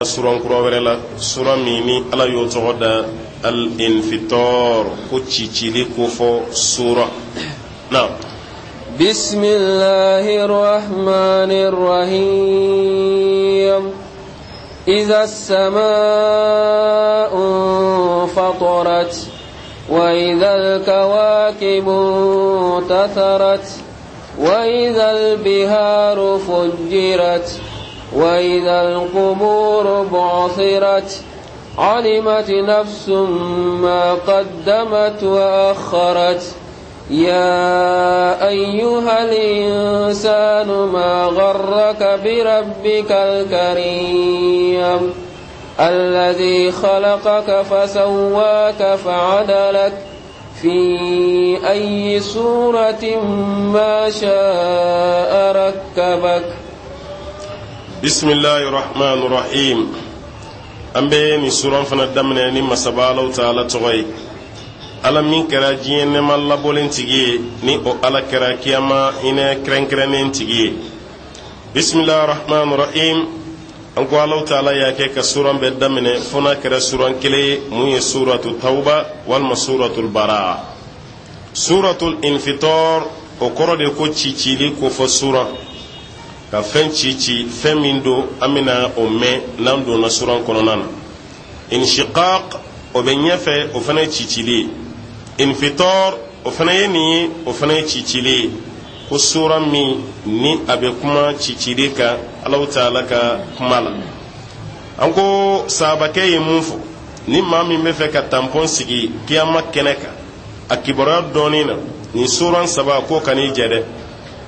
Suran kura wɛrɛ la, sura min ni Ala y'o tɔgɔ da al-infitor, ko cicili kofɔ sura na. Bisimilahi rahmani rahim. Iza samaa'u fatarat wa idha al-kawakibu intatharat وإذا البهار فجرت وإذا القبور بعثرت علمت نفس ما قدمت وأخرت يا أيها الإنسان ما غرك بربك الكريم الذي خلقك فسواك فعدلك في أي سورة ما شاء ركبك. بسم الله الرحمن الرحيم. An bɛ nin suran fana daminɛ ni masaba Alahu taala tɔgɔ ye, Ala min kɛra diɲɛ nɛma labɔlen tigi ye, ni o Ala kɛra kiyama hinɛ kɛrɛnkɛrɛnnen tigi ye. Bisimilahi rahman rahim. An ko Alahu taala y'a kɛ ka suran bɛɛ daminɛ fo n'a kɛra suran kelen ye, mun ye suratu Tawba walima suratul Baraa. Suratul Infitor, o kɔrɔ de ko cicili kofɔ suran, ka fɛn cici. Fɛn min don, an bɛna o mɛn n'an donna suran kɔnɔna na. Inshiqaq, o bɛ ɲɛfɛ, o fana ye cicili ye. Infitor, o fana ye nin ye, o fana ye cicili ye. Ko sura min ni a bɛ kuma cicili kan Alahu taala ka kuma la. An ko sahabakɛ ye mun fɔ? Ni maa min bɛ fɛ ka tanpɔn sigi kiyama kɛnɛ kan a kibaruya dɔɔnin na, nin suran saba ko kan'i jɛ dɛ.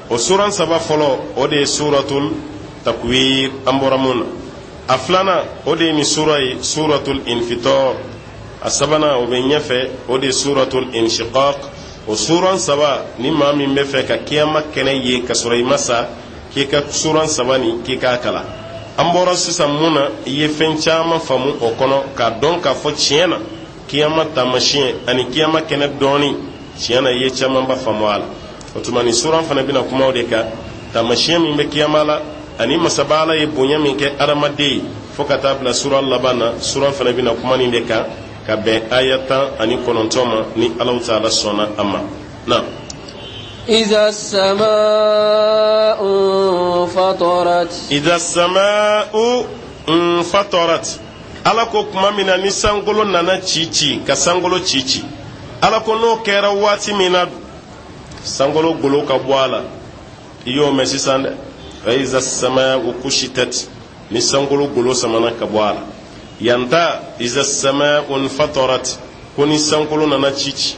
O suran saba fɔlɔ, o de ye suratul Takwir, an bɔra mun na. A filanan, o de ye nin sura ye, suratul Infitor. A sabanan, o bɛ ɲɛfɛ, o de ye suratul Inshiqaq. O suran saba, ni maa min bɛ fɛ ka kiyama kɛnɛ ye ka sɔrɔ i ma sa, k'i ka suran saba nin k'i k'a kalan. An bɔra sisan mun na, i ye fɛn caman faamu o kɔnɔ k'a dɔn k'a fɔ tiɲɛ na kiyama taamasiyɛn ani kiyama kɛnɛ dɔɔni, tiɲɛ na i ye camanba faamu a la. O tuma nin suran fana bɛna kuma o de kan, taamasiyɛn min bɛ kiyama la ani masaba Ala ye bonya min kɛ adamaden ye, fo ka taa bila sura laban na. Suran fana bɛna kuma nin de kan ka bɛn aya 19 ma, ni Alahu taala sɔnna a ma na. إذا السماء انفطرت. إذا السماء انفطرت. Ala ko kuma min na ni sankolo nana ci ci, ka sankolo ci ci. Ala ko n'o kɛra waati min na, sankolo golo ka bɔ a la, i y'o mɛn sisan dɛ. فإذا السماء كشطت, ni sankolo golo samana ka bɔ a la. Yan ta, إذا السماء انفطرت, ko ni sankolo nana ci ci.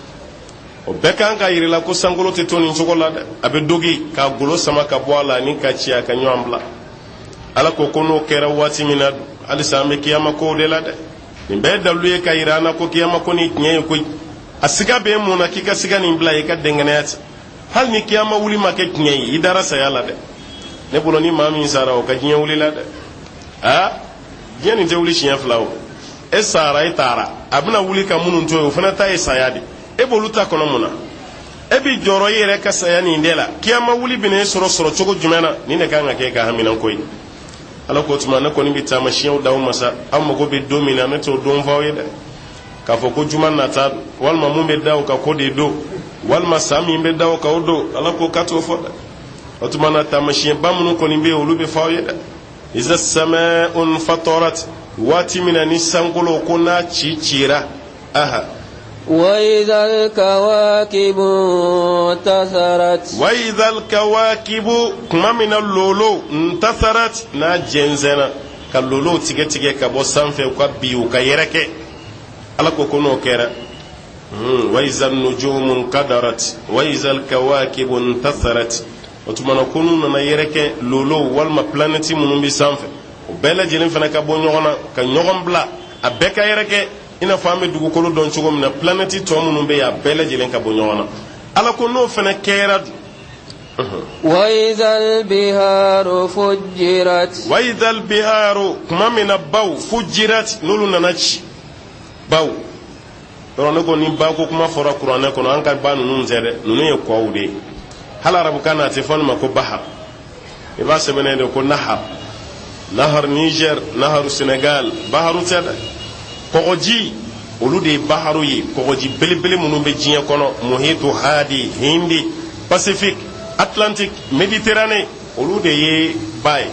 O bɛɛ kan ka yirila ko sankolo tɛ to nin cogo la dɛ, a bɛ dogi k'a golo sama ka bɔ a la ni ka ci a ka ɲɔgɔn bila. Ala ko ko n'o kɛra waati min na, halisa an bɛ kiyama kow de la dɛ. Nin bɛɛ ye dalilu ye ka yira an na ko kiyama ko ni tiɲɛ ye koyi. A siga bɛ mun na k'i ka siga nin bila i ka dɛnkɛnɛya ten? Hali ni kiyama wuli ma kɛ tiɲɛ ye, i dara saya la dɛ. Ne bolo, ni maa min sara, o ka diɲɛ wuli la dɛ. Aa, diɲɛ nin tɛ wuli siɲɛ fila. O e sara, e taara, a bɛna wuli ka minnu to yen, o fana ta ye saya de. E b'olu ta kɔnɔ mun na? E bi jɔrɔ i yɛrɛ ka saya nin de la. Kiyama wuli bɛna e sɔrɔ sɔrɔ cogo jumɛn na? Nin de kan ka kɛ e ka haminanko ye. Ala ko tuma ne kɔni bɛ taamasiyɛnw d'aw ma sa, aw mago bɛ don min na, ne t'o don fɔ aw ye dɛ, k'a fɔ ko juma nata don, walima mun bɛ da o kan ko de don, walima san min bɛ da o kan o don. Ala ko k'a t'o fɔ dɛ. O tuma na, taamasiyɛnba minnu kɔni bɛ yen, olu bɛ fɔ aw ye dɛ. إذا السماء انفطرت, waati min na ni sankolo ko n'a ci cira, aha. وإذا الكواكب انتثرت. وإذا الكواكب, kuma min na lolo انتثرت, n'a jɛnsɛnna, ka lolow tigɛ tigɛ ka bɔ sanfɛ, u ka bi, u ka yɛrɛkɛ. Ala ko ko n'o kɛra, وإذا النجوم انكدرت وإذا الكواكب انتثرت, o tuma na ko n'u nana yɛrɛkɛ, lolow walima planɛti minnu bɛ sanfɛ, o bɛɛ lajɛlen fana ka bɔ ɲɔgɔn na ka ɲɔgɔn bila, a bɛɛ ka yɛrɛkɛ i n'a fɔ an bɛ dugukolo dɔn cogo min na. Planɛti tɔ minnu bɛ yen, a bɛɛ lajɛlen ka bɔ ɲɔgɔn na. Ala ko n'o fana kɛra dun? وإذا البهار فجرت. وإذا البهار, kuma min na baw فجرت, n'olu nana ci. Baw yɔrɔ, ne ko ni ba ko kuma fɔra kuranɛ kɔnɔ, an ka ba ninnu tɛ dɛ, ninnu ye kɔw de ye. Hali arabukan na, a tɛ fɔ nin ma ko بحر, i b'a sɛbɛnnen de ko نهر. Nahar Niger, naharu Senegal, baharu tɛ dɛ. Kɔgɔji, olu de ye baharu ye. Kɔgɔji belebele minnu bɛ diɲɛ kɔnɔ, muhitu hadi, hindi, Pacifique, Atlantique, Méditerranée, olu de ye ba ye,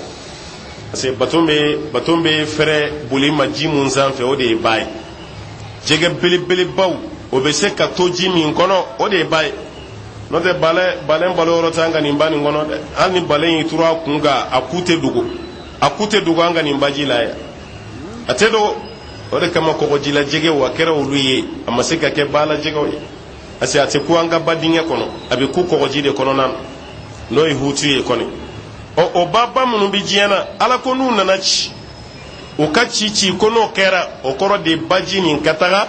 parce que baton bɛ fɛrɛ boli ma ji mun sanfɛ, o de ye ba ye. Jɛgɛ belebelebaw, o bɛ se ka to ji min kɔnɔ, o de ye ba ye. N'o tɛ, baleine balo yɔrɔ t'an ka nin ba nin kɔnɔ dɛ. Hali ni baleine y'i turu a kun kan, a ku tɛ dogo, a ku tɛ dogo an ka nin baji la yan, a tɛ dogo. O de kama kɔgɔjila jɛgɛw, a kɛra olu ye, a ma se ka kɛ bala jɛgɛw ye, parce que a tɛ ku an ka ba dingɛ kɔnɔ, a bɛ ku kɔgɔji de kɔnɔna na, n'o ye hutu ye kɔni. Ɔ, o baba minnu bɛ diɲɛ na, Ala ko n'u nana ci, u ka ci ci ko n'o kɛra, o kɔrɔ de baji nin ka taga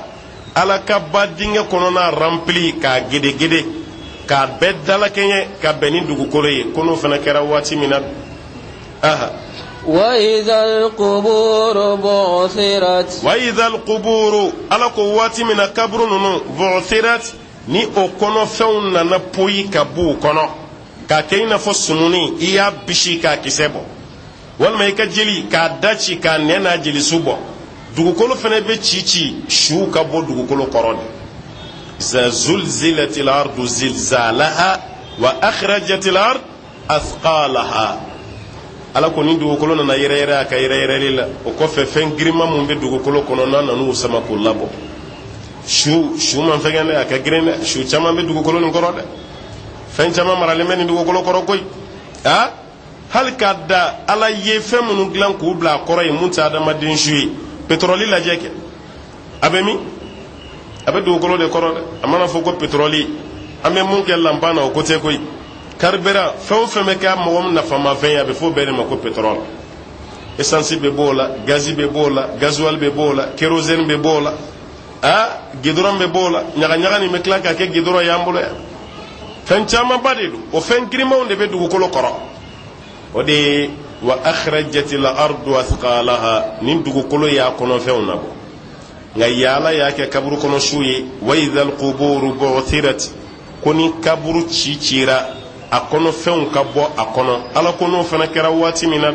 Ala ka ba dingɛ kɔnɔna rempli k'a gedegede, k'a bɛɛ dalakɛɲɛ ka bɛn ni dugukolo ye, ko n'o fana kɛra waati min na, aha. وإذا القبور بعثرت. وإذا القبور, Ala ko waati min na kaburu ninnu, بعثرت, ni o kɔnɔfɛnw nana poyi ka b'u kɔnɔ, k'a kɛ i n'a fɔ sumuni, i y'a bisi k'a kisɛ bɔ, walima i ka jeli k'a da ci k'a nɛ n'a jelisu bɔ, dugukolo fana bɛ ci ci, suw ka bɔ dugukolo kɔrɔ de. إذا زلزلت الأرض زلزالها وأخرجت الأرض أثقالها. Ala ko ni dugukolo nana yɛrɛyɛrɛ a ka yɛrɛyɛrɛli la, o kɔfɛ fɛn girinma mun bɛ dugukolo kɔnɔ, n'a nan'u sama k'u labɔ, su su man fɛgɛn dɛ, a ka girin dɛ. Su caman bɛ dugukolo nin kɔrɔ dɛ, fɛn caman maralen bɛ nin dugukolo kɔrɔ koyi. A hali k'a da Ala ye fɛn minnu dilan k'u bila a kɔrɔ ye, mun tɛ adamaden su ye, pétrole lajɛ kɛ, a bɛ min? A bɛ dugukolo de kɔrɔ dɛ. A mana fɔ ko pétrole, an bɛ mun kɛ lanpan na, o ko tɛ koyi. Carburant, fɛn o fɛn bɛ kɛ mɔgɔ nafamafɛn ye, a bɛ fɔ o bɛɛ de ma ko pétrole. Essence bɛ b'o la, gazi bɛ b'o la, gasoil bɛ b'o la, kérosène bɛ b'o la, a goudron bɛ b'o la, ɲagaɲaga nin bɛ tila ka kɛ goudron y'an bolo yan. Fɛn camanba de don. O fɛn girimanw de bɛ dugukolo kɔrɔ. O de ye وأخرجت الأرض أثقالها, ni dugukolo y'a kɔnɔfɛnw nabɔ. Nka yaala y'a kɛ kaburu kɔnɔ su ye. وإذا القبور بعثرت, ko ni kaburu ci cira, a kɔnɔfɛnw ka bɔ a kɔnɔ, Ala ko n'o fana kɛra waati min na,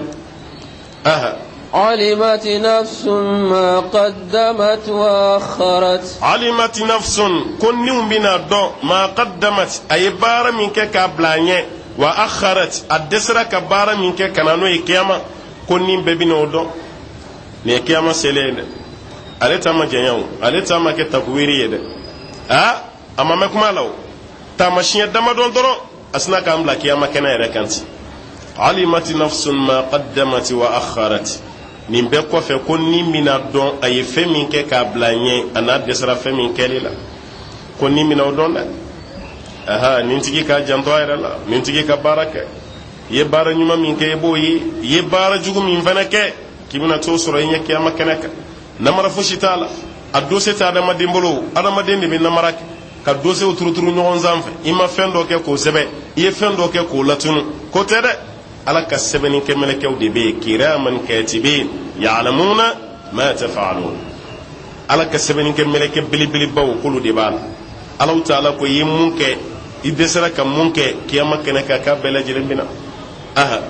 aha. علمت نفس ما قدمت وأخرت. علمت نفس, ko niw bɛna dɔn, ما قدمت, a ye baara min kɛ k'a bila a ɲɛ, وأخرت, a dɛsɛra ka baara min kɛ ka na n'o ye kiyama, ko nin bɛɛ bɛna o dɔn. Nin ye kiyama selen ye dɛ. Ale ta ma janya o, ale ta ma kɛ takuwiri ye dɛ. A a ma mɛn kuma la, o taamasiyɛn damadɔ dɔrɔn, a sina k'an bila kiyama kɛnɛ yɛrɛ kan ten. علمت نفس ما قدمت وأخرت. Nin bɛɛ kɔfɛ, ko ni bɛna dɔn a ye fɛn min kɛ k'a bila ɲɛ, a n'a dɛsɛra fɛn min kɛli la, ko ni bɛna o dɔn dɛ. Aha, nin tigi k'a janto a yɛrɛ la, nin tigi ka baara kɛ. I ye baara ɲuman min kɛ, i b'o ye. I ye baara jugu min fana kɛ, k'i bɛna t'o sɔrɔ i ɲɛ kiyama kɛnɛ kan. Namara fosi t'a la, a dossier tɛ adamaden bolo. Adamaden de bɛ namara kɛ ka dossierw turuturu ɲɔgɔn sanfɛ. I ma fɛn dɔ kɛ k'o sɛbɛn, i ye fɛn dɔ kɛ k'o latunu, ko tɛ dɛ. Ala ka sɛbɛnni kɛ mɛlɛkɛw de bɛ yen, كراما كاتبين يعلمون ما تفعلون. Ala ka sɛbɛnni kɛ mɛlɛkɛ belebelebaw, k'olu de b'a la. Alaw taala ko i ye mun kɛ, i dɛsɛra ka mun kɛ, kiyama kɛnɛ kan, k'a bɛɛ lajɛlen bɛ na, aha.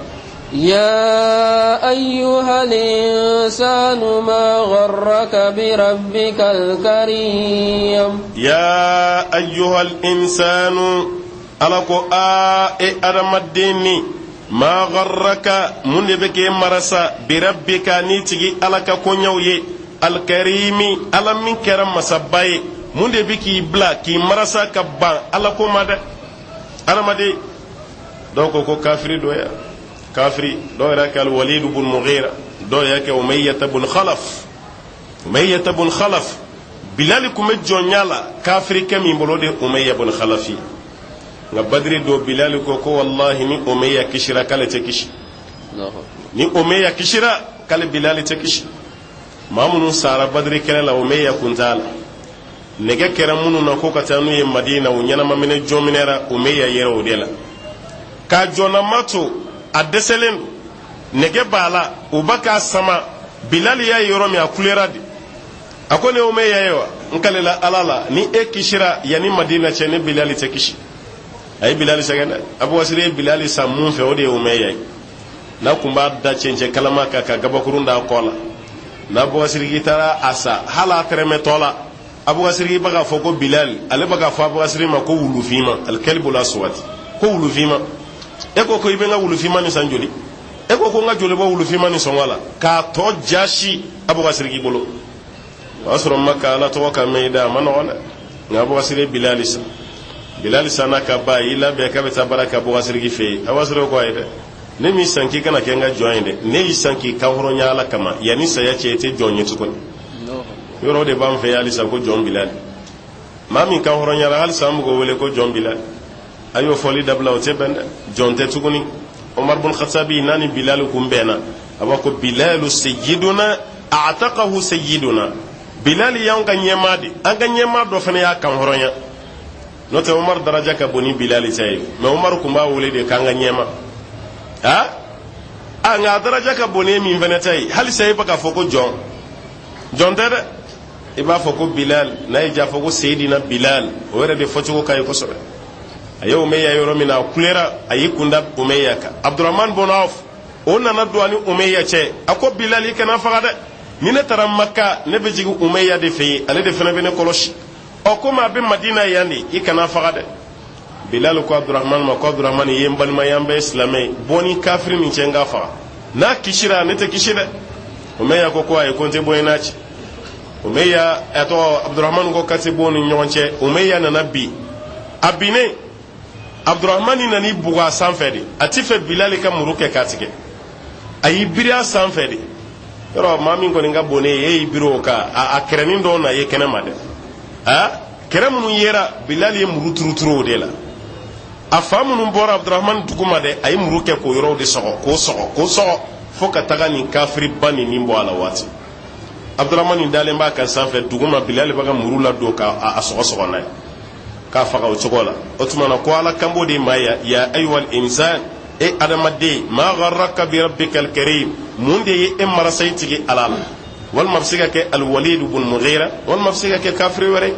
يا أيها الإنسان ما غرك بربك الكريم. يا أيها الإنسان, Ala ko a e adamaden ni, ما غرك, mun de bɛ k'e marasa, بربك, n'i tigi Ala ka koɲɛw ye, الكريم, Ala min kɛra masaba ye, mun de bɛ k'i bila k'i marasa ka ban Ala ko ma dɛ? Adamaden dɔw ko ko kafiri dɔ ya, kafiri dɔw yɛrɛ kɛ Alwalidu bun Mughira, dɔw y'a kɛ Umayyata bun Khalaf. Umayyata bun Khalaf, Bilali kun bɛ jɔnya la kafirikɛ min bolo, o de ye Umayya bun Khalaf ye. Nka Badiri don, Bilali ko ko wallahi, ni Umayya kisira, k'ale tɛ kisi. Ni Umayya kisira, k'ale Bilali tɛ kisi. Maa minnu sara Badiri kɛlɛ la, Umayya kun t'a la. Nɛgɛ kɛra minnu na ko ka taa n'u ye Madina, u ɲɛnama minɛ jɔn minɛra Umayya yɛrɛ o de la. K'a jɔnnama to, a dɛsɛlen don, nɛgɛ b'a la, u ba k'a sama. Bilali y'a ye yɔrɔ min, a kulera de. A ko ne Umayya ye wa, n kalela Ala la, ni e kisira yanni Madina cɛ, ne Bilali tɛ kisi. A ye Bilali sɛgɛn dɛ. Abubakar ye Bilali san mun fɛ, o de ye Umayya ye. N'a kun b'a da cɛncɛn kalama kan ka gabakurun d'a kɔ la, n'Abubakar Siriki taara a sa, hali a tɛrɛmɛtɔ la, Abubakar Siriki bɛ k'a fɔ ko Bilal, ale bɛ k'a fɔ Abubakar Siriki ma ko wulufinma, alikɛlibul aswad, ko wulufinma. E ko ko i bɛ n ka wulufinma nin san joli? E ko ko n ka joli bɔ wulufinma nin sɔngɔ la k'a tɔ jasi Abubakar Siriki bolo. O y'a sɔrɔ Maka Ala tɔgɔ ka mɛn i da, a ma nɔgɔn dɛ. Nka Abubakar Siriki Bilali san, Bilali sanna ka ban, a y'i labɛn k'a bɛ taa baara kɛ Abubakar Siriki fɛ yen. Abubakar Siriki ko ayi dɛ, ne m'i san k'i kana kɛ n ka jɔn ye dɛ, ne y'i san k'i kanhɔrɔnya Ala kama, yanni saya cɛ i tɛ jɔn ye tuguni. Yɔrɔ de b'an fɛ yan halisa ko jɔn Bilali. Maa min kanhɔrɔnyara halisa an bɛ k'o wele ko jɔn Bilali. A y'o fɔli dabila, o tɛ bɛn dɛ, jɔn tɛ tuguni. Omar bun Khatabi n'a ni Bilali kun bɛnna, a b'a ko Bilalu sayyiduna a'taqahu sayyiduna. Bilali y'anw ka ɲɛmaa de, an ka ɲɛmaa dɔ fana y'a kanhɔrɔnya. N'o tɛ Omar daraja ka bon ni Bilali ta ye, mais Omar kun b'a wele de k'an ka ɲɛmaa. A nka a daraja ka bon ni min fana ta ye, halisa e bɛ k'a fɔ ko jɔn. Jɔn tɛ dɛ, i b'a fɔ ko Bilal, n'a y'i diya fɔ ko Seyidina Bilal, o yɛrɛ de fɔcogo ka ɲi kosɛbɛ. A ye Umeya yɔrɔ min na, a kulera, a y'i kunda Umeya kan. Abdurahman bun Awf, o nana don a ni Umeya cɛ. A ko Bilal, i kana faga dɛ, ni ne taara Maka, ne bɛ jigin Umeya de fɛ yen, ale de fana bɛ ne kɔlɔsi. Ɔ komi a bɛ Madina yan de, i kana faga dɛ. Bilal ko Abdurahman ma ko Abdurahman, i ye n balima ye, an bɛɛ ye silamɛ ye, bɔ ni kafiri nin cɛ n k'a faga, n'a kisira ne tɛ kisi dɛ. Umeya ko ko ayi, ko n tɛ bɔ i n'a cɛ. Umeya, a tɔgɔ Abdurahman ko k'a tɛ bɔ ni ɲɔgɔn cɛ. Umeya nana bin, a binnen, Abdurahman nan'i bugu a sanfɛ de, a ti fɛ Bilali ka muru kɛ k'a tigɛ, a y'i biri a sanfɛ de. Yɔrɔ maa min kɔni ka bon ne ye, e y'i biri o kan, a kɛrɛnin dɔw na ye kɛnɛ ma dɛ. A kɛrɛ minnu yera, Bilali ye muru turuturu o de la. A fa minnu bɔra Abdurahman duguma dɛ, a ye muru kɛ k'o yɔrɔw de sɔgɔ, k'o sɔgɔ, k'o sɔgɔ, fo ka taga nin kafiriba nin nin bɔ a la. Waati Abdurahman dalen b'a kan sanfɛ duguma, Bilali b'a ka muru ladon ka a sɔgɔ sɔgɔ n'a ye k'a faga o cogo la. O tuma na ko Ala kan b'o de ma ya ya ayyuhal insan, e adamaden, ma gharraka bi rabbikal karim, mun de ye e marasa i tigi Ala la? Walima a bɛ se ka kɛ Alwalid bun Mughira, walima a bɛ se ka kɛ kafiri wɛrɛ.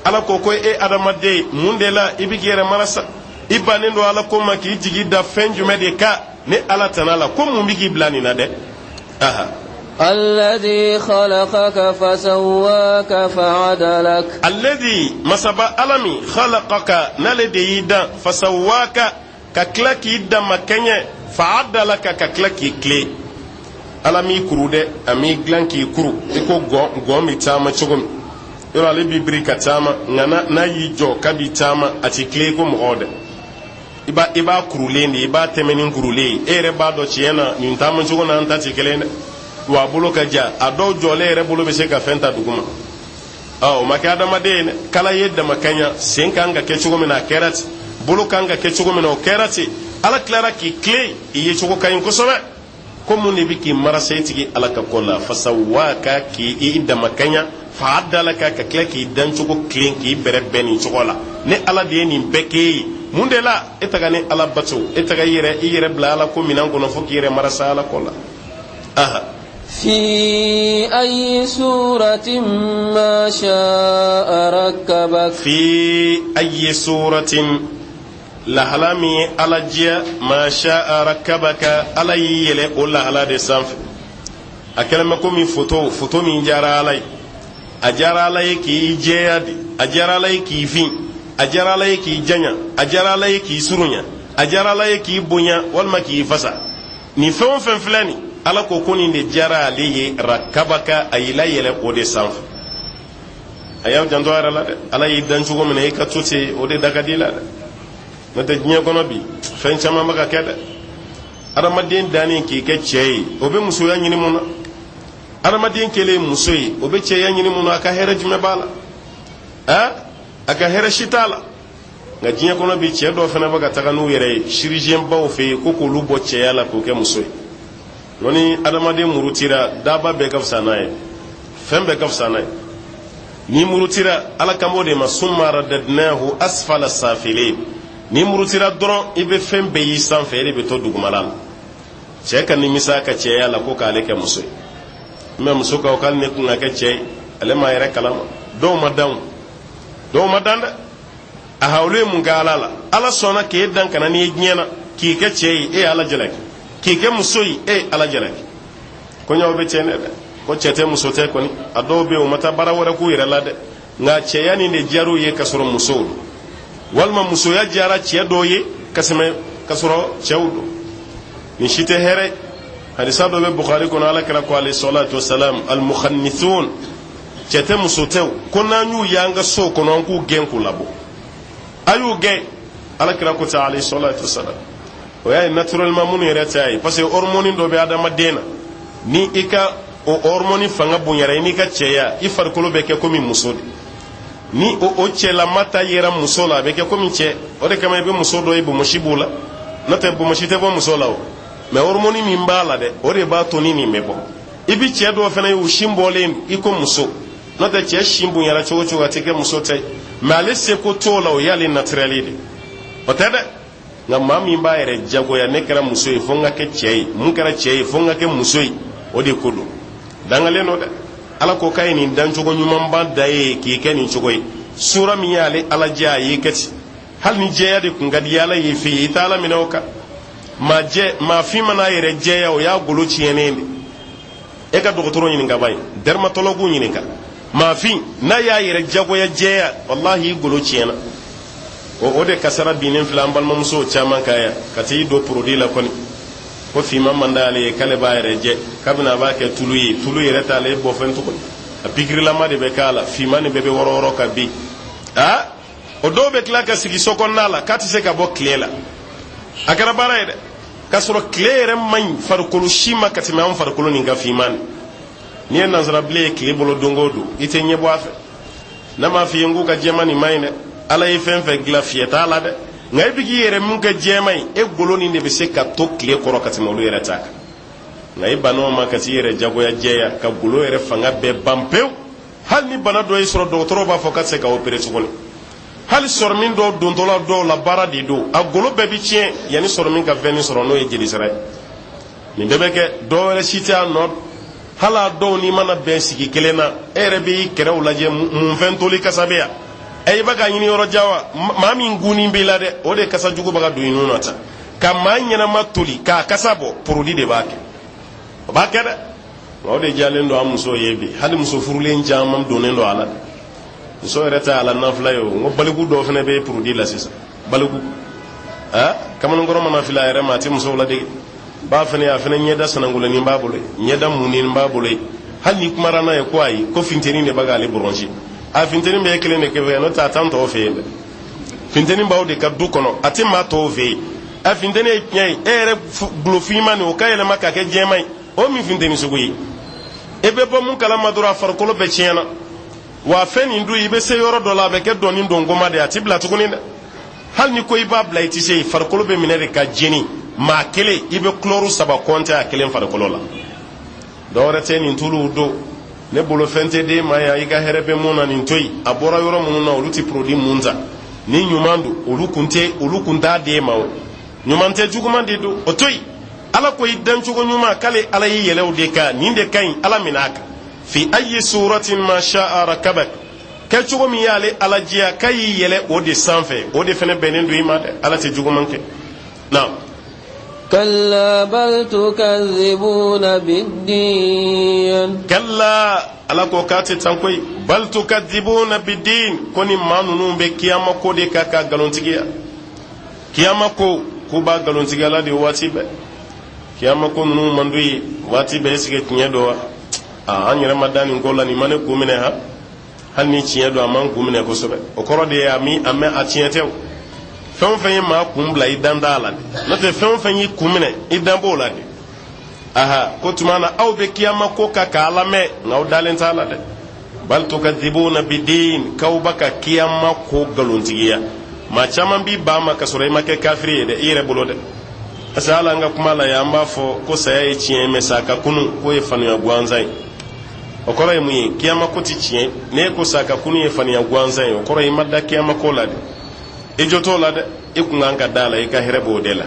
Ala ko ko e adamaden, mun de la i bɛ k'i yɛrɛ marasa, i bannen don Ala ko ma, k'i jigi da fɛn jumɛn de kan ni Ala tana la? Ko mun bɛ k'i bila nin na dɛ? Aha. الذي خلقك فسواك فعدلك. الذي, masaba Ala min, خلقك, n'ale de y'i dan, فسواك, ka tila k'i damakɛɲɛ, فعدلك, ka tila k'i tilen. Ala m'i kuru dɛ, a m'i dilan k'i kuru i ko gɔn. Gɔn bɛ taama cogo min, yɔrɔ ale b'i biri ka taama, nka n'a y'i jɔ k'a b'i taama, a ti tilen i ko mɔgɔw dɛ. I b'a kurulen de, i b'a tɛmɛni kurulen ye. E yɛrɛ b'a dɔn tiɲɛ na nin taama cogo n'an ta tɛ kelen dɛ. Wa a bolo ka ja, a dɔw jɔlen yɛrɛ bolo bɛ se ka fɛn ta duguma. Ɔ o ma kɛ adamaden ye dɛ. Kala ye damakaɲa, sen kan ka kɛ cogo min na, a kɛra ten, bolo kan ka kɛ cogo min na, o kɛra ten. Ala tilara k'i tilen, i ye cogo ka ɲi kosɛbɛ. Ko mun de bɛ k'i marasa i tigi Ala ka ko la? فسواك, k'i damakaɲa, فعدلك, ka tila k'i dancogo tilen, k'i bɛrɛ bɛn nin cogo la. Ni Ala de ye nin bɛɛ k'e ye, mun de la e taga ni Ala bato, e taga i yɛrɛ bila Ala ko minɛn kɔnɔ fo k'i yɛrɛ marasa Ala ko la? Aha. في أي صورة ما شاء ركبك. في أي صورة, lahala min ye Ala diya, ما شاء ركبك, Ala y'i yɛlɛ o lahala de sanfɛ. A kɛlen bɛ komi foto, foto min diyara Ala ye. A diyara Ala ye k'i jɛya de, a diyara Ala ye k'i fin, a diyara Ala ye k'i janya, a diyara Ala ye k'i surunya, a diyara Ala ye k'i bonya walima k'i fasa. Nin fɛn o fɛn filɛ nin, Ala ko ko nin de diyara ale ye, ركبك, a y'i layɛlɛ o de sanfɛ. A y'aw janto a yɛrɛ la dɛ. Ala y'i dan cogo min na, i ka to ten, o de da ka di la dɛ. N'o tɛ diɲɛ kɔnɔ bi, fɛn caman bɛ ka kɛ dɛ. Adamaden danni k'i kɛ cɛ ye, o bɛ musoya ɲini mun na? Adamaden kɛlen muso ye, o bɛ cɛya ɲini mun na? A ka hɛrɛ jumɛn b'a la? A ka hɛrɛ si t'a la. Nka diɲɛ kɔnɔ bi, cɛ dɔw fana bɛ ka taga n'u yɛrɛ ye chirurgien baw fɛ yen ko k'olu bɔ cɛya la k'o kɛ muso ye. Nko ni adamaden murutira, daba bɛɛ ka fisa n'a ye, fɛn bɛɛ ka fisa n'a ye. Ni murutira, Ala kan b'o de ma, ثم رددناه أسفل سافلين. Ni murutira dɔrɔn, i bɛ fɛn bɛɛ y'i sanfɛ, e de bɛ to dugumala la. Cɛ ka nimisa ka cɛya la ko k'ale kɛ muso ye, mɛ muso ka k'ale ne kun ka kɛ cɛ ye, ale m'a yɛrɛ kalama. Dɔw ma dan, dɔw ma dan dɛ. Aha, olu ye mun kɛ Ala la? Ala sɔnna k'e dan ka na n'i ye diɲɛ na k'i kɛ cɛ ye, e ye Ala jalaki. K'i kɛ muso ye, e Ala jalaki. Koɲaw bɛ tiɲɛ dɛ. Ko cɛ tɛ muso tɛ kɔni, a dɔw bɛ yen, u ma taa baara wɛrɛ k'u yɛrɛ la dɛ, nka cɛya nin de diyar'u ye ka sɔrɔ musow don, walima musoya diyara cɛ dɔw ye ka sɛmɛ ka sɔrɔ cɛw don. Nin si tɛ hɛrɛ. Hadisa dɔ bɛ Bukhari kɔnɔ, Ala kira ko alayhi salatu wasalam, almukhannithun, cɛ tɛ muso tɛ, ko n'an y'u y'an ka so kɔnɔ, an k'u gɛn k'u labɔ. A y'u gɛn, Ala kira ko ten alayhi salatu wasalam. O y'a ye naturellement minnu yɛrɛ tɛ a ye, parce que hormone dɔ bɛ adamaden na, ni i ka o hormone fanga bonyara, i n'i ka cɛya, i farikolo bɛ kɛ komi muso de. Ni o cɛlama ta yera muso la, a bɛ kɛ komi cɛ. O de kama i bɛ muso dɔ ye, bonbonsi b'o la. N'o tɛ, bonbonsi tɛ bɔ muso la o, mais hormone min b'a la dɛ, o de b'a to ni nin bɛ bɔ. I bi cɛ dɔw fana ye, u sin bɔlen i ko muso. N'o tɛ, cɛ sin bonyara cogo cogo, a tɛ kɛ muso tɛ, mais ale seko t'o la, o y'ale naturel de, o tɛ dɛ. Nka maa min b'a yɛrɛ jagoya, ne kɛra muso ye fo n ka kɛ cɛ ye, mun kɛra cɛ ye fo n ka kɛ muso ye, o de ko don dangalen don dɛ. Ala ko k'a ye nin dancogo ɲumanba da ye k'i kɛ nin cogo ye. Sura min y'ale Ala jɛ, a y'i kɛ ten. Hali ni jɛya de kun ka di Ala ye fɛ, i t'a Ala minɛ o kan. Maa jɛ, maa fin mana yɛrɛ jɛya, o y'a golo tiɲɛnen de. E ka dɔgɔtɔrɔ ɲininka ba ye, dermatologue ɲininka. Maa fin n'a y'a yɛrɛ jagoya jɛya, walahi, i golo tiɲɛna. O de kasara binnen filɛ an balimamusow caman kan yan, ka t'i don produit la kɔni, ko finman man d'ale ye, k'ale b'a yɛrɛ jɛ. Kabini a b'a kɛ tulu ye, tulu yɛrɛ t'ale bɔ fɛn tuguni, a pikirilama de bɛ k'a la, finman nin bɛɛ bɛ wɔrɔ wɔrɔ ka bin. Aa, o dɔw bɛ tila ka sigi so kɔnɔna la k'a tɛ se ka bɔ tile la. A kɛra baara ye dɛ, k'a sɔrɔ tile yɛrɛ man ɲi farikolo si ma ka tɛmɛ an farikolo nin kan. Finman nin, n'i ye nansarabilen ye tile bolo don o don, i tɛ ɲɛ bɔ a fɛ. Ne m'a f'i ye n k'u ka jɛman nin man ɲi dɛ. Ala ye fɛn fɛn dilan, fiyɛ t'a la dɛ. Nka e bɛ k'i yɛrɛ mun kɛ jɛman ye, e golo nin de bɛ se ka to tile kɔrɔ ka tɛmɛ olu yɛrɛ ta kan. Nka i bann'o ma ka t'i yɛrɛ jagoya jɛya, ka golo yɛrɛ fanga bɛɛ ban pewu. Hali ni bana dɔ y'i sɔrɔ, dɔgɔtɔrɔw b'a fɔ k'a tɛ se ka opere tuguni. Hali sɔrɔmin dɔw dontɔla dɔw la, baara de don, a golo bɛɛ bi tiɲɛ yanni sɔrɔmin ka veine sɔrɔ, n'o ye jelisira ye. Nin bɛɛ bɛ kɛ, dɔw wɛrɛ si tɛ a nɔ. Hali a dɔw, n'i mana bɛn sigi kelen na, e yɛrɛ b'i kɛrɛw lajɛ, mun fɛn toli kasa bɛ yan? Ɛ, i bɛ ka ɲini yɔrɔ jan wa? Maa min gunni b'i la dɛ, o de kasa jugu bɛ ka don i nun na tan. Ka maa ɲɛnama toli k'a kasa bɔ, produit de b'a kɛ, o b'a kɛ dɛ. Nka o de diyalen don an musow ye bi. Hali muso furulen caman donnen don a la. Muso yɛrɛ tɛ a la nafila ye o. N ko baliku dɔw fana bɛ produit la sisan. Baliku, aa, kamalenkɔrɔ mana fili a yɛrɛ ma, a tɛ musow ladege ba fana. A fana ɲɛda sanankolonnin b'a bolo ye, ɲɛda munnin b'a bolo ye. Hali ni kumara n'a ye ko ayi, ko funteni de bɛ k'ale bɔrɔnsi. A funteni bɛ e kelen de kɛ fɛ, n'o tɛ a t'an tɔw fɛ yen dɛ. Funteni b'aw de ka du kɔnɔ, a tɛ maa tɔw fɛ yen. A funteni ye tiɲɛ ye, e yɛrɛ golo finman nin, o ka yɛlɛma ka kɛ jɛman ye, o min funteni sugu ye? E bɛ bɔ mun kalama dɔrɔn, a farikolo bɛɛ tiɲɛna. Wa fɛn nin dun, i bɛ se yɔrɔ dɔ la, a bɛ kɛ dɔɔni dɔnkoma de, a ti bila tuguni dɛ. Hali ni ko i b'a bila, i tɛ se. Farikolo bɛ minɛ de ka jeni. Maa kelen, i bɛ kulɔru 3 kɔnte a kelen farikolo la. Dɔwɛrɛ tɛ nin tuluw don ne bolo, fɛn tɛ den ma yan. I ka hɛrɛ bɛ mun na, nin to yen. A bɔra yɔrɔ minnu na, olu tɛ produit mun ta ni ɲuman don, olu kun tɛ, olu kun t'a den ma. O ɲuman tɛ, juguman de don, o to yen. Ala ko i dancogo ɲuman, k'ale Ala y'i yɛlɛw de kan, nin de ka ɲi, Ala minɛ a kan. Fi ayi suratin ma sha'a rakabak, kɛcogo min y'ale Ala diya, k'a y'i yɛlɛ o de sanfɛ, o de fana bɛnnen don i ma dɛ. Ala tɛ juguman kɛ. Naam. كلا بل تكذبون بالدين. Kalla, Ala ko k'a tɛ tan koyi. Bal tukadibuna bidin, ko ni maa ninnu bɛ kiyama ko de kan ka nkalontigiya. Kiyama ko, k'u b'a nkalontigiya la de waati bɛɛ. Kiyama ko ninnu man d'u ye waati bɛɛ. Est-ce que tiɲɛ don wa? Aa, an yɛrɛ ma da nin ko la, nin ma ne kun minɛ. Ha, hali ni tiɲɛ don, a man kun minɛ kosɛbɛ. O kɔrɔ de ye a mi a mɛn, a tiɲɛ tɛ. O fɛn o fɛn ye maa kun bila, i dan t'a la de. N'o tɛ, fɛn o fɛn y'i kun minɛ, i dan b'o la de. Aha, ko tuma na aw bɛ kiyama ko kan k'a lamɛn, nka aw dalen t'a la dɛ. Bal tukadibuna bidin, k'aw b'a ka kiyama ko nkalontigiya. Maa caman b'i ban ma ka sɔrɔ i ma kɛ kafiri ye dɛ, i yɛrɛ bolo dɛ. Parce que hali an ka kuma la yan, an b'a fɔ ko saya ye tiɲɛ ye, mɛ sa ka kunu, k'o ye faniya gansan ye. O kɔrɔ ye mun ye? Kiyama ko ti tiɲɛ. N'e ko sa ka kunu ye faniya gansan ye, o kɔrɔ ye i ma da kiyama ko la dɛ, i jo t'o la dɛ. I kun kan ka da la, i ka hɛrɛ b'o de la.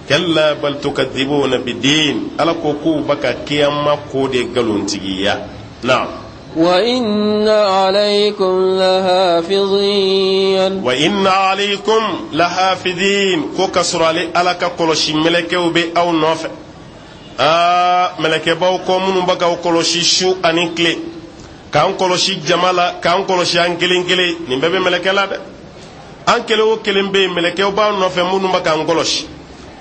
Kalla bal tukadibuna bidin, Ala ko k'u b'a ka kiyama ko de nkalontigiya. Naam. وإن عليكم لحافظين. Wa inna alaykum lahafidin, ko ka sɔrɔ ale Ala ka kɔlɔsi mɛlɛkɛw bɛ aw nɔfɛ. Aa, mɛlɛkɛ b'aw kɔ minnu bɛ k'aw kɔlɔsi su ani tile, k'an kɔlɔsi jama la, k'an kɔlɔsi an kelen kelen. Nin bɛɛ bɛ mɛlɛkɛ la dɛ. An kelen o kelen bɛ yen, mɛlɛkɛw b'an nɔfɛ minnu bɛ k'an kɔlɔsi.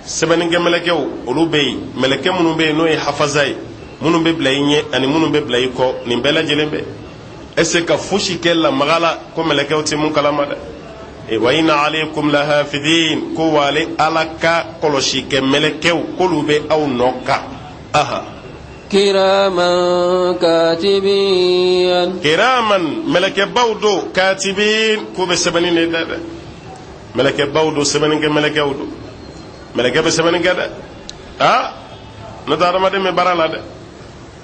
Sɛbɛnnikɛ mɛlɛkɛw, olu bɛ yen. Mɛlɛkɛ minnu bɛ yen n'o ye hafaza ye, minnu bɛ bila i ɲɛ ani minnu bɛ bila i kɔ, nin bɛɛ lajɛlen bɛ ese ka fosi kɛ lamaga la ko mɛlɛkɛw tɛ mun kalama dɛ. E, wa inna alaykum lahafidin, ko wa ale Ala ka kɔlɔsi kɛ mɛlɛkɛw, k'olu bɛ aw nɔ kan. Aha. Kiraman katibin. Kiraman, mɛlɛkɛbaw don, katibin, k'u bɛ sɛbɛnni de kɛ dɛ. Mɛlɛkɛbaw don, sɛbɛnni kɛ mɛlɛkɛw don. Mɛlɛkɛ bɛ sɛbɛnni kɛ dɛ. Aa, n'o tɛ adamaden bɛ baara la dɛ.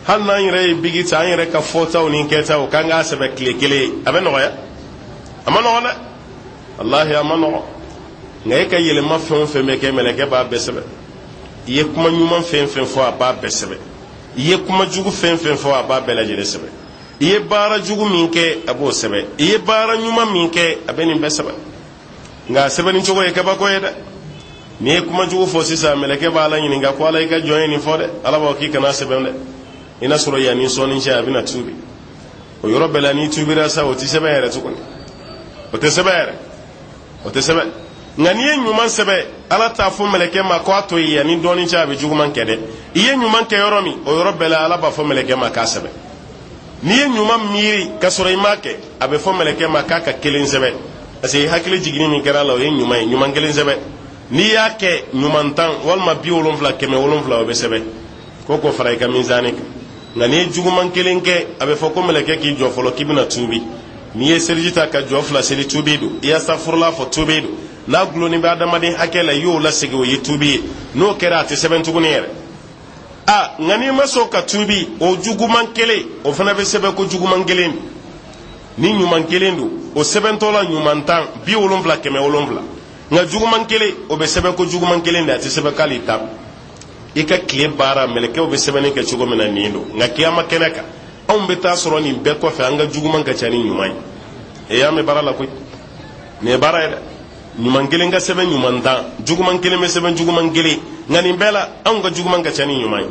Hali n'an yɛrɛ ye bigi ta, an yɛrɛ ka fɔtaw ni kɛtaw, k'an k'a sɛbɛn tile kelen, a bɛ nɔgɔya? A ma nɔgɔn dɛ, walahi, a ma nɔgɔn. Nka e ka yɛlɛma fɛn o fɛn bɛ kɛ, mɛlɛkɛ b'a bɛɛ sɛbɛn. I ye kuma ɲuman fɛn fɛn fɔ, a b'a bɛɛ sɛbɛn. I ye kuma jugu fɛn fɛn fɔ, a b'a bɛɛ lajɛlen sɛbɛn. I ye baara jugu min kɛ, a b'o sɛbɛn. I ye baara ɲuman min kɛ, a bɛ nin bɛɛ sɛbɛn. Nka a sɛbɛnni cogo ye kabako ye dɛ. N'i ye kuma jugu fɔ sisan, mɛlɛkɛ b'Ala ɲininka ko: Ala, i ka jɔn ye nin fɔ dɛ. Ala b'a fɔ k'i kana sɛbɛn dɛ. I n'a sɔrɔ yanni sɔɔni cɛ, a bɛna tuubi. O yɔrɔ bɛɛ la, n'i tuubira sa, o tɛ sɛbɛn yɛrɛ tuguni, o tɛ sɛbɛn yɛrɛ, o tɛ sɛbɛn. Nka n'i ye ɲuman sɛbɛn, Ala t'a fɔ mɛlɛkɛ ma ko a to yen, yanni dɔɔni cɛ a bɛ juguman kɛ dɛ. I ye ɲuman kɛ yɔrɔ min, o yɔrɔ bɛɛ la, Ala b'a fɔ mɛlɛkɛ ma k'a sɛbɛn. N'i ye ɲuman miiri ka sɔrɔ i m'a kɛ, a bɛ fɔ mɛlɛkɛ ma k'a ka kelen sɛbɛn, parce que i hakili jiginni min kɛra a la, o ye ɲuman ye, ɲuman kelen sɛbɛn. N'i y'a kɛ, ɲuman 10 walima 70, 700, o bɛ sɛbɛn ko k'o fara i ka mizani kan. Nka n'i ye juguman kelen kɛ, a bɛ fɔ ko mɛlɛkɛ k'i jɔ fɔlɔ, k'i bɛna tuubi. N'i ye seliji ta ka jɔ fila seli, tuubi don. I y'asafurula fɔ, tuubi don. N'a gulonnen bɛ adamaden hakɛ la, i y'o lasegin, o ye tuubi ye. N'o kɛra, a tɛ sɛbɛn tuguni yɛrɛ. A nka n'i ma sɔn ka tuubi, o juguman kelen o fana bɛ sɛbɛn ko juguman kelen don. Ni ɲuman kelen don, o sɛbɛntɔ la ɲuman 10, 70, 700. Nka juguman kelen, o bɛ sɛbɛn ko juguman kelen de, a tɛ sɛbɛn k'ale 10. I ka tile baara, mɛlɛkɛw bɛ sɛbɛnni kɛ cogo min na, nin don. Nka kiyama kɛnɛ kan, anw bɛ taa sɔrɔ nin bɛɛ kɔfɛ, an ka juguman ka ca ni ɲuman ye. E, an bɛ baara la koyi. Nin ye baara ye dɛ. Ɲuman kelen ka sɛbɛn ɲuman 10, juguman kelen bɛ sɛbɛn juguman kelen. Nka nin bɛɛ la, anw ka juguman ka ca ni ɲuman ye.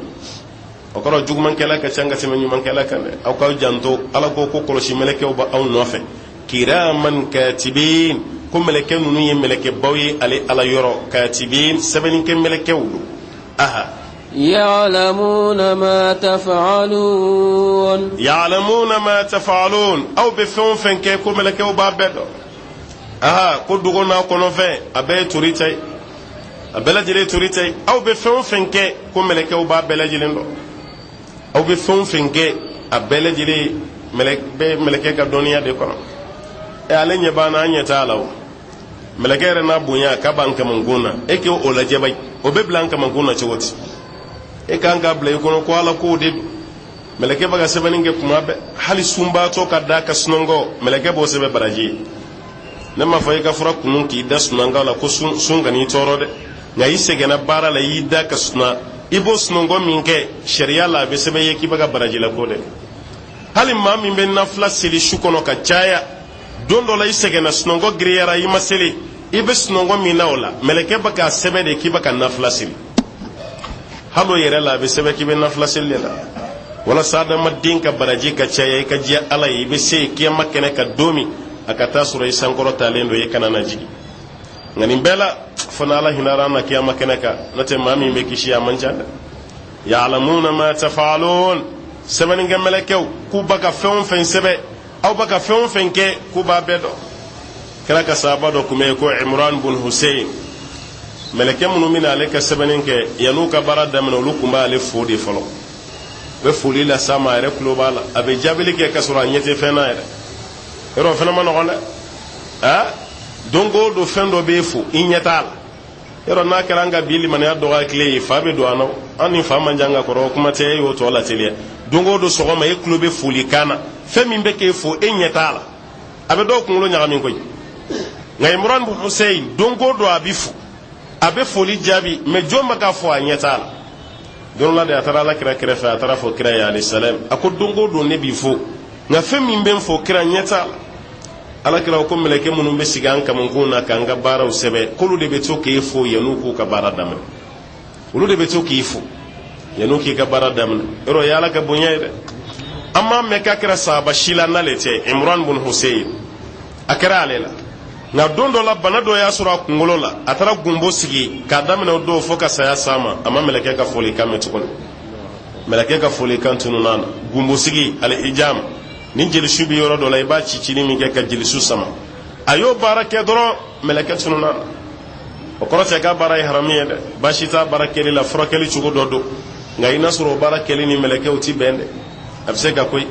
O kɔrɔ, jugumankɛla ka ca ka tɛmɛ ɲumankɛla kan dɛ. Aw k'aw janto. Ala ko ko kɔlɔsi mɛlɛkɛw bɛ aw nɔfɛ, kiraman katibin, ko mɛlɛkɛ ninnu ye mɛlɛkɛbaw ye ale Ala yɔrɔ, katibin, sɛbɛnnikɛ mɛlɛkɛw don. Aha. يعلمون ما تفعلون. يعلمون ما تفعلون, aw bɛ fɛn o fɛn kɛ, ko mɛlɛkɛw b'a bɛɛ dɔn. Aha, ko dogo n'a kɔnɔfɛn, a bɛɛ ye tori ta ye, a bɛɛ lajɛlen ye tori ta ye. Aw bɛ fɛn o fɛn kɛ, ko mɛlɛkɛw b'a bɛɛ lajɛlen dɔn. Aw bɛ fɛn o fɛn kɛ, a bɛɛ lajɛlen bɛ mɛlɛkɛ ka dɔnniya de kɔnɔ. Ɛ, ale ɲɛ b'an na, an ɲɛ t'a la. O mɛlɛkɛ yɛrɛ n'a bonya k'a b'an kamankun na, e k'o lajɛ bayi, o bɛ bila an kamankun na cogo di? E kan k'a bila i kɔnɔ ko Ala k'o de don. Mɛlɛkɛ bɛ ka sɛbɛnni kɛ kuma bɛɛ. Hali sunbaatɔ ka da ka sunɔgɔ, mɛlɛkɛ b'o sɛbɛn baraji ye. Ne m'a fɔ i ka fura kunu k'i da sunɔgɔ la ko sun kan'i tɔɔrɔ dɛ. Nka i sɛgɛnna baara la, i y'i da ka suna, i b'o sunɔgɔ min kɛ, sariya la, a bɛ sɛbɛn ye k'i bɛ ka baraji la ko dɛ. Hali maa min bɛ nafila seli su kɔnɔ ka caya, don dɔ la i sɛgɛnna, sunɔgɔ giriyara, i ma seli, i bɛ sunɔgɔ min na, o la mɛlɛkɛ bɛ k'a sɛbɛn de k'i bɛ ka nafila seli. Hali o yɛrɛ la, a bɛ sɛbɛn k'i bɛ nafila seli de la, walasa adamaden ka baraji ka caya, i ka diya Ala ye, i bɛ se kiyama kɛnɛ ka don min, a ka taa sɔrɔ i sankɔrɔ talen don, i kana na jigin. Nka nin bɛɛ la, fo n'Ala hinɛra an na kiyama kɛnɛ kan. N'o tɛ, maa min bɛ kisi, a man ca dɛ. يعلمون ما تفعلون, sɛbɛnnikɛ mɛlɛkɛw k'u b'a ka fɛn o fɛn sɛbɛn, aw b'a ka fɛn o fɛn kɛ, k'u b'a bɛɛ dɔn. Kira ka sahaba dɔ tun bɛ yen ko Imran bun Hussein. Mɛlɛkɛ minnu bɛna ale ka sɛbɛnni kɛ, yan'u ka baara daminɛ, olu tun b'ale fo de fɔlɔ. U bɛ foli las'a ma, a yɛrɛ tulo b'a la, a bɛ jaabili kɛ ka sɔrɔ a ɲɛ tɛ fɛn na yɛrɛ. Yɔrɔ o fana ma nɔgɔn dɛ. A don o don, fɛn dɔ b'e fo, i ɲɛ t'a la. Yɔrɔ n'a kɛra an ka bi limaniya dɔgɔya tile ye, fa bɛ don an na. An ni fa man jan ka kɔrɔ, kuma tɛ e y'o tɔ lateliya. Don o don sɔgɔma, e tulo bɛ foli kan na, fɛn min bɛ k'e fo, e ɲɛ t'a la, a bɛ dɔw kunkolo ɲagami koyi. Nka Imran Hussein, don o don a bɛ fo, a bɛ foli jaabi, mɛ jɔn bɛ k'a fɔ, a ɲɛ t'a la. Don la de, a taara Ala kira kɛrɛfɛ, a taara fɔ kira ye alayhi salam, a ko: don o don ne b'i fo, nka fɛn min bɛ n fo, kira, ɲɛ t'a la. Ala kira ko mɛlɛkɛ minnu bɛ sigi an kamankun na k'an ka baaraw sɛbɛn, k'olu de bɛ to k'e fo yan'u k'u ka baara daminɛ. Olu de bɛ to k'i fo. Yanni k'i ka baara daminɛ, yɔrɔ ye Ala ka bonya ye dɛ. An m'a mɛn k'a kɛra sahaba si la n'ale tɛ Imran bun Huseyin. A kɛra ale la, nka don dɔ la, bana dɔ y'a sɔrɔ a kunkolo la. A taara gunbo sigi k'a daminɛ o don fo ka saya s'a ma, a ma mɛlɛkɛ ka folikan mɛn tuguni. Mɛlɛkɛ ka folikan tununna a la. Gunbo sigi, alihijama, ni jelisu bɛ yɔrɔ dɔ la, i b'a ci cili min kɛ ka jelisu sama, a y'o baara kɛ dɔrɔn, mɛlɛkɛ tununna a la. O kɔrɔ tɛ k'a baara ye haramu ye dɛ, baasi t'a baara kɛli la, furakɛli cogo dɔ don. Nka i n'a sɔrɔ o baara kɛli ni mɛlɛkɛw ti bɛn dɛ, a bɛ se ka koyi,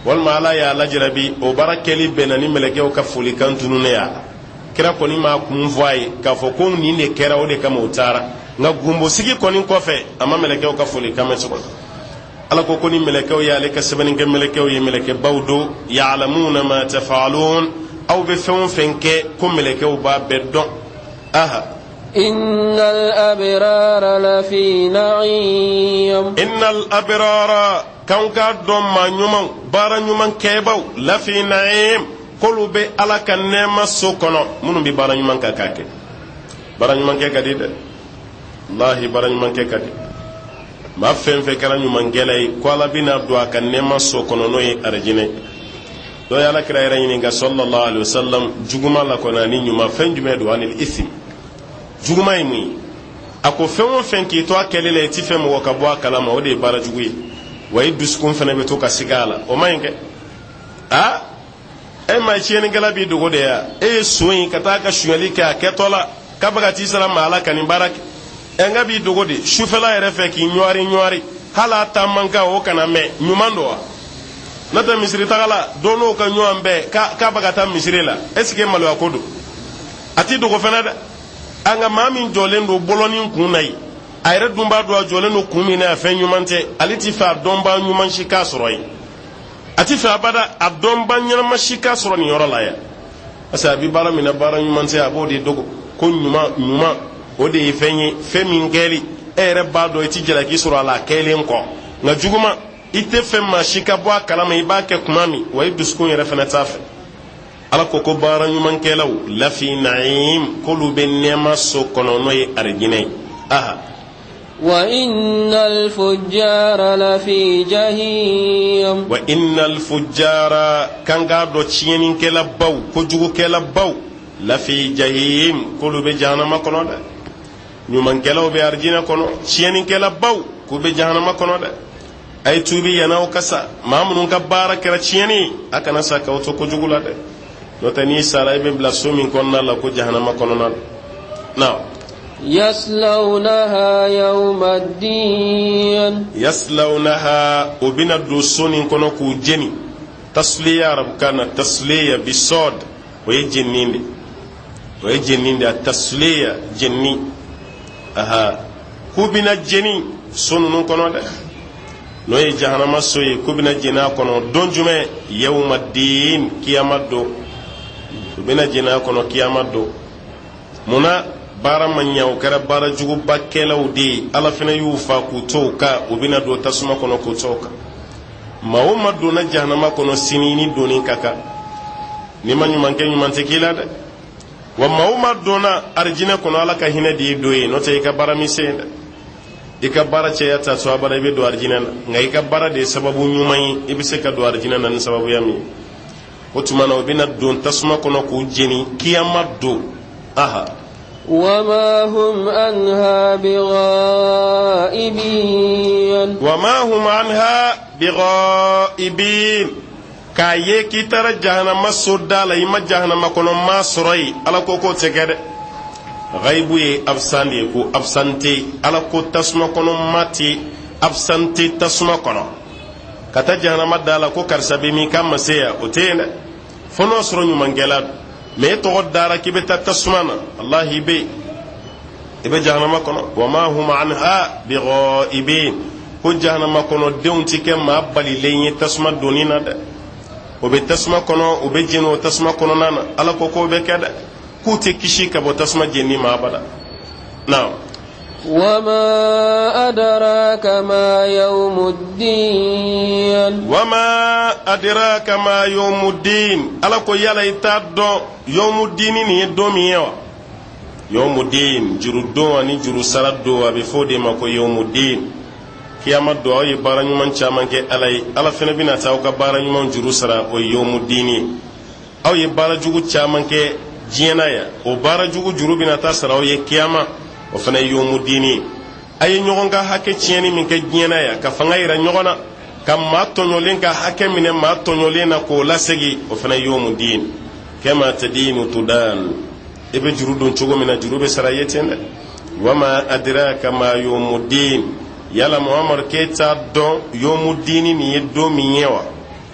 walima Ala y'a lajarabi, o baara kɛli bɛnna ni mɛlɛkɛw ka folikan tununnen y'a la. Kira kɔni m'a kun fɔ a ye k'a fɔ ko nin de kɛra, o de kama o taara. Nka gunbosigi kɔni kɔfɛ, a ma mɛlɛkɛw ka folikan mɛn tuguni. Ala ko ko ni mɛlɛkɛw ye ale ka sɛbɛnnikɛ mɛlɛkɛw ye, mɛlɛkɛbaw don. Ya'lamuna ma taf'alun, aw bɛ fɛn o fɛn kɛ, ko mɛlɛkɛw b'a bɛɛ dɔn. Aha. Innal abrara lafi na'im. Innal abrara, k'anw k'a dɔn maa ɲumanw, baara ɲuman kɛbaw, lafi na'im, k'olu bɛ Ala ka nɛɛma so kɔnɔ. Minnu bɛ baara ɲuman kan k'a kɛ, baara ɲuman kɛ ka di dɛ, walahi, baara ɲuman kɛ ka di. Maa fɛn fɛn kɛra ɲumankɛla ye, ko Ala bɛna don a ka nɛɛma so kɔnɔ, n'o ye arijinɛ. Dɔ ye Ala kira yɛrɛ ɲininka sallallahu alaihi wasallam, juguman la kɔnɔ ani ɲuman, fɛn jumɛn don? Anil isim, juguman ye mun ye? A ko fɛn o fɛn k'i to a kɛli la, i ti fɛ mɔgɔ ka bɔ a kalama, o de ye baara jugu ye. Wa i dusukun fana bɛ to ka siga a la, o man ɲi kɛ. Aa, e ma tiɲɛnikɛla b'i dogo de ya? E ye son ye ka taa ka sonyali kɛ, a kɛtɔ la k'a bɛ ka t'i sara maa la ka nin baara kɛ, ɛ, nka b'i dogo de sufɛla yɛrɛ fɛ k'i ɲɔgɔri ɲɔgɔri, hali a ta man kan, o kana mɛn. Ɲuman don wa? N'o tɛ misiri taga la, don n'o ka ɲɔgɔn bɛɛ k'a bɛ ka taa misiri la, est ce que maloya ko don? A t'i dogo fana dɛ. An ka maa min jɔlen don bɔlɔnin kun na yen, a yɛrɛ dun b'a dɔn a jɔlen don kun min na, a fɛn ɲuman tɛ, ale ti fɛ a dɔnbaa ɲuman si k'a sɔrɔ yen. A ti fɛ abada a dɔnba ɲɛnama si k'a sɔrɔ nin yɔrɔ la yan, parce que a bɛ baara min na, baara ɲuman tɛ, a b'o de dogo. Ko ɲuman ɲuman, o de ye fɛn ye, fɛn min kɛli e yɛrɛ b'a dɔn i ti jalaki sɔrɔ a la a kɛlen kɔ. Nka juguman, i tɛ fɛ maa si ka bɔ a kalama i b'a kɛ kuma min, wa i dusukun yɛrɛ fana t'a fɛ. Ala ko ko baara ɲumankɛlaw, lafi naim, k'olu bɛ nɛɛma so kɔnɔ, n'o ye arijinɛ ye. Aha. Wa innal fujjara lafi jahim. Wa innal fujjara, k'an k'a dɔn tiɲɛnikɛlabaw, kojugukɛlabaw, lafi jahim, k'olu bɛ jahanama kɔnɔ dɛ. Ɲumankɛlaw bɛ arijinɛ kɔnɔ, tiɲɛnikɛlabaw k'u bɛ jahanama kɔnɔ dɛ. A ye tuubi yann'aw ka sa. Maa minnu ka baara kɛra tiɲɛni, a kana sa k'aw to kojugu la dɛ, n'o tɛ n'i sara, i bɛ bila so min kɔnɔna la, ko jahanama kɔnɔna la na. Yaslawnaha yawmaddin. Yaslawnaha, o bɛna don so nin kɔnɔ k'u jeni. Tasliya, arabukan na, tasliya bisɔd, o ye jenni de, o ye jenni de, a tasliya, jenni. Aha, k'u bɛna jeni so ninnu kɔnɔ dɛ, n'o ye jahanama so ye, k'u bɛna jeni a kɔnɔ don jumɛn? Yawmaddin, kiyama don. U bɛna jeni a kɔnɔ kiyama don. Munna? Baara ma ɲɛ, o kɛra baara jugubakɛlaw de ye, Ala fana y'u fa k'u to o kan, u bɛna don tasuma kɔnɔ k'u to o kan. Maa o maa donna jahanama kɔnɔ, sini ni donni ka kan, n'i ma ɲuman kɛ, ɲuman tɛ k'i la dɛ. Wa maa o maa donna arijinɛ kɔnɔ, Ala ka hinɛ de y'i don yen, n'o tɛ i ka baara mi se yen dɛ. I ka baara cɛya t'a to abada i bɛ don arijinɛ na, nka i ka baara de ye sababu ɲuman ye i bɛ se ka don arijinɛ na ni sababuya min ye. O tuma na, u bɛna don tasuma kɔnɔ k'u jeni kiyama don. Aha. Wama hum anha bighaibin. Wama hum anha bighaibin, k'a ye k'i taara jahanama so da la, i ma jahanama kɔnɔ maa sɔrɔ yen, Ala ko k'o tɛ kɛ dɛ. Ghaibu ye absent de ye, ko absenté. Ala ko tasuma kɔnɔ maa tɛ absenté tasuma kɔnɔ ka taa jahanama da la ko karisa bɛ min, k'a ma se yan, o tɛ yen dɛ, fo n'o sɔrɔ ɲumankɛla don. Mɛ e tɔgɔ dara k'i bɛ taa tasuma na, walahi, i bɛ yen, i bɛ jahanama kɔnɔ. Wa ma hum anha bighaibin, ko jahanama kɔnɔ denw tɛ kɛ maa balilen ye tasuma donni na dɛ. O bɛ tasuma kɔnɔ, o bɛ jeni o tasuma kɔnɔna na. Ala ko k'o bɛ kɛ dɛ, k'u tɛ kisi ka bɔ tasuma jeni ma abada. Naam. Wama adraka ma yawmuddin. Wama adraka ma yawmuddin, Ala ko yala i t'a dɔn yawmuddin nin ye don min ye wa? Yawmuddin, juru don ani juru sara don, a bɛ fɔ o de ma ko yawmuddin. Kiyama don, aw ye baara ɲuman caman kɛ Ala ye, Ala fana bɛna taa aw ka baara ɲuman juru sara, o ye yomudini ye. Aw ye baara jugu caman kɛ diɲɛ na yan, o baara jugu juru bɛna taa sara aw ye kiyama, o fana ye yomudini ye. A ye ɲɔgɔn ka hakɛ tiɲɛni min kɛ diɲɛ na yan, ka fanga yira ɲɔgɔn na, ka maa tɔɲɔlen ka hakɛ minɛ maa tɔɲɔlen na k'o lasegin, o fana ye yomudini. Kama tadinu tudan, i bɛ juru don cogo min na, juru bɛ sara i ye ten dɛ. Wama adraka ma yomudin, yala Muhamadu, k'e t'a dɔn yomudini nin ye don min ye wa?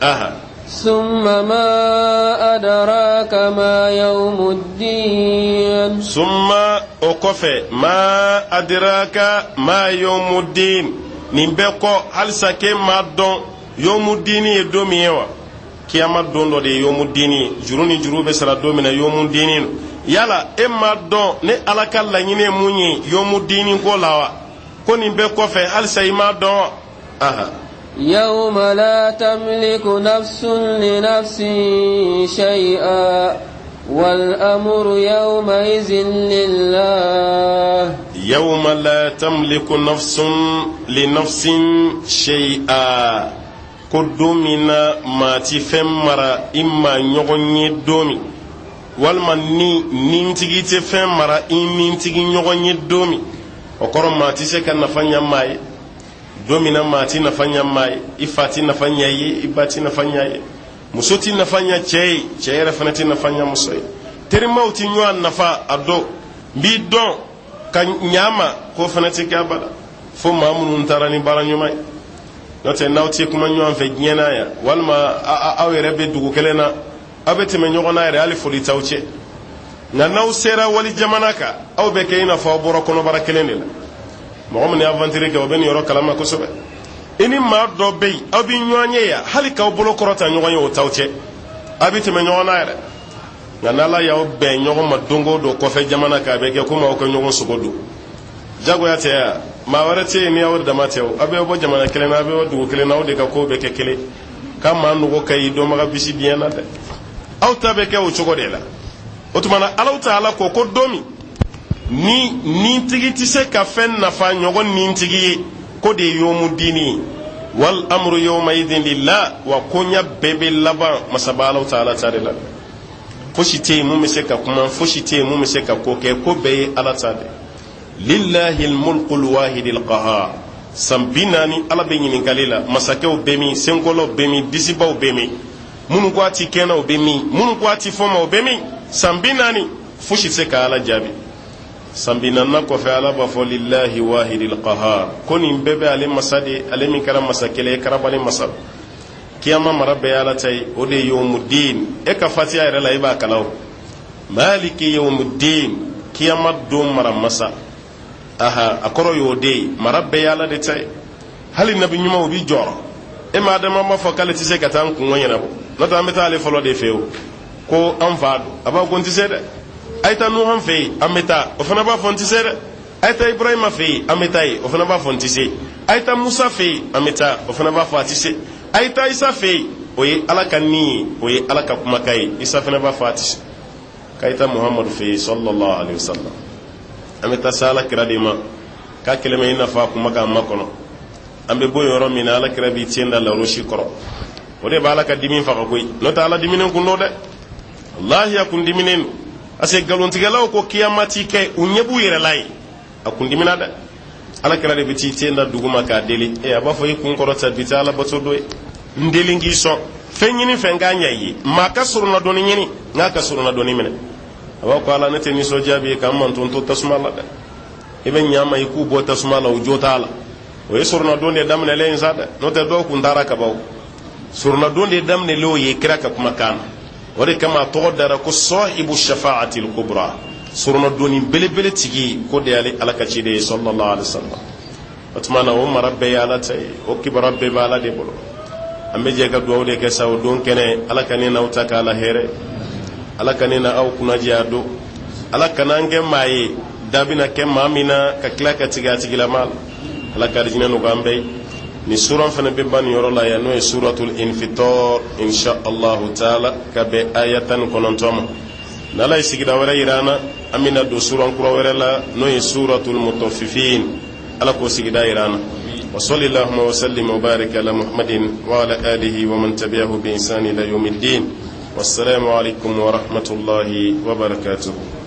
Aha. ثم ما أدراك ما يوم الدين. Summa, o kɔfɛ, ma adraka ma yomudin, nin bɛɛ kɔ halisa k'e m'a dɔn yomudini ye don min ye wa? Kiyama don dɔ de ye yomudini ye, juru ni juru bɛ sara don min na, yomudini don. Yala e m'a dɔn ne Ala ka laɲini ye mun ye yomudini ko la wa? Ko nin bɛɛ kɔfɛ halisa i m'a dɔn wa? Aha. يوم لا تملك نفس لنفس شيئا والأمر يومئذ لله. يوم لا تملك نفس لنفس شيئا، ko don min na maa ti fɛn mara i maa ɲɔgɔn ye don min, walima ni nintigi tɛ fɛn mara i nintigi ɲɔgɔn ye don min, o kɔrɔ maa ti se ka nafa ɲa maa ye don min na. Maa ti nafa ɲa maa ye, i fa ti nafa ɲa i ye, i ba ti nafa ɲa i ye, muso ti nafa ɲa cɛ ye, cɛ yɛrɛ fana ti nafa ɲa muso ye, terimaw ti ɲɔgɔn nafa a don, n b'i dɔn ka ɲa ma, k'o fana ti kɛ abada, fo maa minnu taara ni baara ɲuman ye. N'o tɛ, n'aw tɛ kuma ɲɔgɔn fɛ diɲɛ na yan, walima aw yɛrɛ bɛ dugu kelen na, aw bɛ tɛmɛ ɲɔgɔn na yɛrɛ, hali foli t'aw cɛ, nka n'aw sera wali jamana kan, aw bɛ kɛ i n'a fɔ aw bɔra kɔnɔbara kelen de la. Mɔgɔ min ye aventure kɛ, o bɛ nin yɔrɔ kalama kosɛbɛ. I ni maa dɔ bɛ yen, aw bɛ ɲɔgɔn ye yan, hali k'aw bolo kɔrɔta ɲɔgɔn ye, o t'aw cɛ, aw bɛ tɛmɛ ɲɔgɔn na yɛrɛ, nka n'Ala y'aw bɛn ɲɔgɔn ma don o don kɔfɛ jamana kan, a bɛ kɛ komi aw ka ɲɔgɔn sogo don. Jagoya tɛ yan, maa wɛrɛ tɛ yen ni aw dama tɛ. O aw bɛ bɔ jamana kelen na, aw bɛ bɔ dugu kelen na, aw de ka kow bɛ kɛ kelen k'a maa nɔgɔ ka ɲi dɔnbaga bisi biɲɛ na dɛ. Aw ta bɛ kɛ o cogo de la. O tuma na, Alaw ta Ala ko ko don min ni nintigi tɛ se ka fɛn nafa ɲɔgɔn nintigi ye, ko de ye yomudini ye. Wal amru yawmaidin lillah, wa koɲa bɛɛ bɛ laban masaba Alaw ta Ala ta de la. Fosi tɛ yen mun bɛ se ka kuma, fosi tɛ yen mun bɛ se ka ko kɛ, ko bɛɛ ye Ala ta de. Lillahi almulku alwahidi alqahar. San 40 Ala bɛ ɲininkali la. Masakɛw bɛ min? Senkɔlɔw bɛ min? Disibaw bɛ min? Minnu ko a ti kɛnɛ, o bɛ min? Minnu ko a ti fɔ ma, o bɛ min? San 40, fosi tɛ se ka Ala jaabi. San 40nan kɔfɛ, Ala b'a fɔ lillahi wahidi alqahar, ko nin bɛɛ bɛ ale masa de, ale min kɛra masa kelen ye, karabali masa. Kiyama mara bɛɛ ye Ala ta ye, o de ye yomudin. E ka Fatiya yɛrɛ la, i b'a kalan o maliki yomudin, kiyama don mara masa. Aha, a kɔrɔ y'o de ye, mara bɛɛ ye Ala de ta ye. Hali nabi ɲumanw bi jɔrɔ. E ma Adama b'a fɔ k'ale tɛ se ka taa n kungo ɲɛnabɔ, n'o tɛ an bɛ taa ale fɔlɔ de fɛ o, ko an fa don, a b'a fɔ ko n tɛ se dɛ. A ye taa Nuhan fɛ yen, an bɛ taa, o fana b'a fɔ n tɛ se dɛ. A ye taa Ibrahima fɛ yen, an bɛ taa yen, o fana b'a fɔ n tɛ se. A ye taa Musa fɛ yen, an bɛ taa, o fana b'a fɔ a tɛ se. A ye taa Isa fɛ yen, o ye Ala ka ni ye, o ye Ala ka kumakan ye, Isa fana b'a fɔ a tɛ se. K'a ye taa Muhamadu fɛ yen, sallallahu alaihi wasallam. An bɛ taa se Ala kira de ma k'a kɛlɛ ma i n'a fɔ a kuma k'an makɔnɔ. An bɛ bɔ yɔrɔ min na, Ala kira b'i ten da larosi kɔrɔ, o de b'Ala ka dimi faga koyi. N'o tɛ, Ala diminen kun don dɛ, walahi a kun diminen don, parce que nkalontigɛlaw ko kiyama ti kɛ, u ɲɛ b'u yɛrɛ la ye, a kun dimina dɛ. Ala kira de bɛ t'i ten da dugu ma k'a deli. E a b'a fɔ i kun kɔrɔta, bi tɛ Ala bato dɔ ye, n deli k'i sɔn fɛn ɲini, fɛn k'a ɲɛ i ye, maa ka surunna dɔɔni ɲini, n'a ka surunna dɔɔni minɛ. A b'a ko Ala, ne tɛ nisɔndiya bi k'an manton to tasuma la dɛ, i bɛ ɲa ma i k'u bɔ tasuma la, u jo t'a la. O ye surunadon de daminɛlen ye sa dɛ, n'o tɛ dɔw kun taara kabaw. Surunadon de daminɛlen o ye kira ka kumakan na, o de kama a tɔgɔ dara ko sɔhibu shafa'atil kubra, surunadonni belebele tigi, ko de y'ale Ala ka ciden ye, sallallahu alaihi wasallam. O tuma na, o mara bɛɛ ye Ala ta ye, o kibaruya bɛɛ bɛ Ala de bolo. An bɛ jɛ ka dugawu de kɛ sa o don kɛnɛ. Ala ka ne n'aw ta k'a la hɛrɛ, Ala ka ne na aw kunnadiya don, Ala kana an kɛ maa ye da bɛna kɛ maa min na ka tila ka tigɛ a tigilama la. Ala ka arijinɛ nɔgɔya an bɛɛ ye. Nin suran fana bɛ ban nin yɔrɔ la yan, n'o ye suratul infitor, insha Allahu taala, ka bɛn aya 19 ma. N'Ala ye sigida wɛrɛ yira an na, an bɛna don suran kura wɛrɛ la, n'o ye suratul mutaffifin. Ala k'o sigida yira an na. Wa salli allahumma wa sallim wa barik ala Muhammadin wa ala alihi wa man tabi'ahu bi ihsan ila yawmiddin. Wassalamu alaikum wa rahmatullahi wa barakatuh.